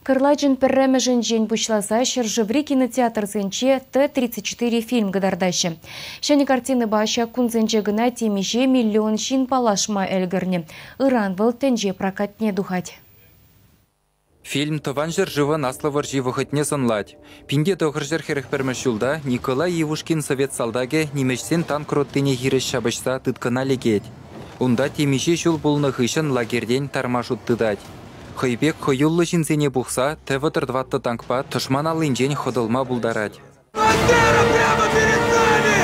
Кӑрлачӑн пӗрремӗшӗнчен пуҫласа ҫӗршыври кинотеатрсенче Т-34 фильм кӑтартаҫҫӗ. Ҫӗнӗ картинӑпа ҫак кунсенче кӑна темиҫе миллион ҫын паллашма ӗлкӗрнӗ. Ыран вӑл тӗнче прокатне тухать. Фильм Тӑван ҫӗршывӑн Аслӑ вӑрҫи вӑхӑтне сӑнлать. 1941 ҫулта Николай Ивушкин совет салтакӗ нимӗҫсен танк ротине хирӗҫ ҫапӑҫса тыткӑна лекет. Унта темиҫе ҫул пулнӑ хыҫҫӑн лагерьтен тарма шут тытать. Хӑй пек хӑюллӑ ҫынсене пухса Т-34 танкпа тӑшман аллинчен хӑтӑлма пултарать. Бандера прямо перед нами!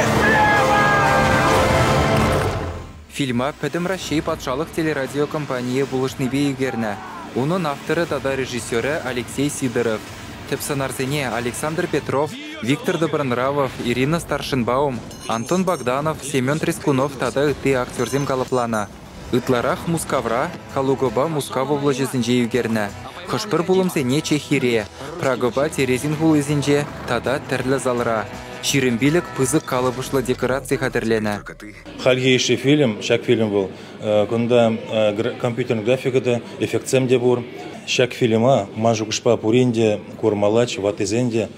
Фильма Пӗтӗм Раҫҫей патшалӑх телерадиокомпанийӗ пулӑшнипе ӳкернӗ. Унӑн авторӗ тата режиссерӗ Алексей Сидоров. Тӗп сӑнарсене Александр Петров, Виктор Добронравов, Ирина Старшинбаум, Антон Богданов, Семен Трескунов тата ытти актерсем калӑпланӑ. Ытларах Мускавра, Калугӑпа Мускав облаҫӗсенче ӳкернӗ. Хӑш-пӗр пулӑмсене Чехире, Прагӑпа Терезин хулисенче тата тӗрлӗ залра. 25 пысӑк калӑпӑшлӑ декораци хатӗрленӗ. Хальхи йышши фильм, ҫак фильм вӑл, кунта компьютерный графика та, эффектсем те пур. Ҫак фильма, ман шухӑшпа, пурин те курмалла, ваттисен те,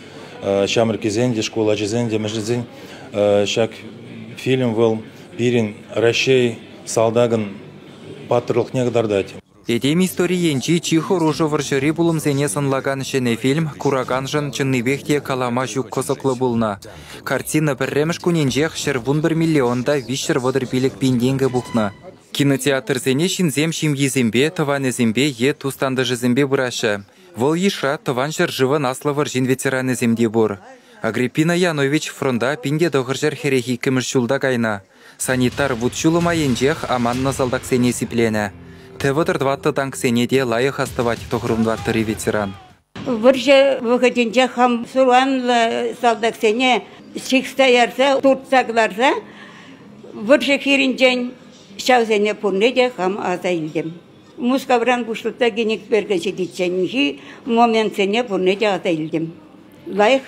ҫамрӑккисен те, шкул ачисен те, мӗншӗн ҫак фильм вӑл пирӗн Раҫҫей салтакӑн паттӑрлӑхне кӑтартать. Этем историйӗнчи чи хӑрушӑ вӑрҫӑри пулӑмсене сӑнлакан ҫӗнӗ фильм кураканшӑн чӑннипех те калама ҫук кӑсӑклӑ пулнӑ. Картина пӗрремӗш кунӗнчех 111 миллион та 335 пин тенкӗ пухнӑ. Кинотеатрсене ҫынсем ҫемйисемпе, тӑванӗсемпе е тус-тантӑшӗсемпе пыраҫҫӗ. Вӑл йышра Тӑван ҫӗршывӑн Аслӑ вӑрҫин ветеранӗсем те пур. Агриппина Янович фронта 1942 ҫулта кайнӑ. Санитар вут-ҫулӑм айӗнчех аманнӑ салтаксене сипленӗ. Т-34 танксене те лайӑх астӑвать тӑхӑрвунтӑваттӑри ветеран. Вӑрҫӑ вӑхӑтӗнче хам суранлӑ салтаксене ҫыхса ярса, туртса кӑларса вӑрҫӑ хирӗнчен ҫавсене пурне те хам аса илтӗм. Мускавран пуҫласа Кенигсберга ҫитичченхи моментсене пурне те аса илтӗм. Лайӑх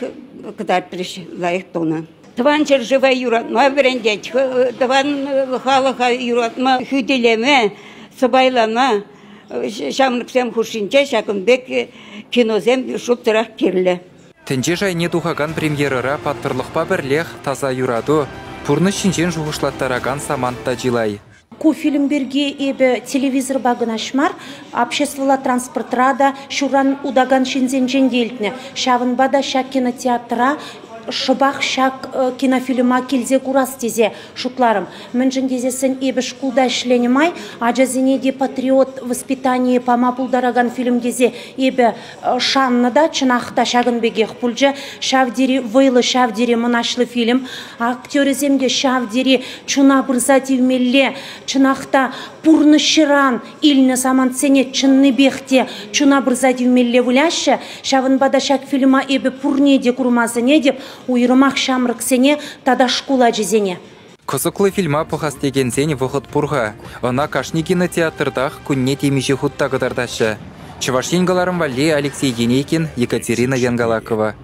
кӑтартрӗҫ, лайӑх тунӑ. Тӑван ҫӗршыва юратма вӗрентет, тӑван халӑха юратма, хӳтӗлеме, сӑпайлама ҫамрӑксем хушшинче ҫакӑн пек киносем шутсӑрах кирлӗ. Тӗнче шайне тухакан премьерӑра паттӑрлӑхпа пӗрлех таса юрату, пурнӑҫ ҫинчен шухӑшлаттаракан самант та чылай. Ку фильм пирки эпӗ телевизорпа кӑна мар, обществӑлла транспортра та ҫурран утакан ҫынсенчен те илтнӗ. Ҫавӑнпа та ҫак кинотеатра шӑпах ҫак кинофильма килсе курас тесе шутларӑм. Мӗншӗн тесессӗн эпӗ шкулта ӗҫленӗ май ачасене те патриот воспитанийӗ пама пултаракан фильм тесе эпӗ шаннӑ та, чӑнах та ҫакӑн пекех пулчӗ. Ҫав тери вӑйлӑ, ҫав тери мӑнаҫлӑ фильм. Актерӗсем те ҫав тери чуна пырса тивмелле, чӑнах та пурнӑҫран илнӗ самантсене чӑннипех те чуна пырса тивмелле выляҫҫӗ. Ҫавӑнпа та ҫак фильма эпӗ пурне те курма сӗнетӗп, уйрӑмах ҫамрӑксене тата шкул ачисене. Кӑсӑклӑ фильма пӑхас текенсен вӑхӑт пур-ха. Ӑна кашни кинотеатртах кунне темиҫе хут та кӑтартаҫҫӗ. Чӑваш Ен кӑларӑм валли Алексей Енейкин, Екатерина Янгалакова.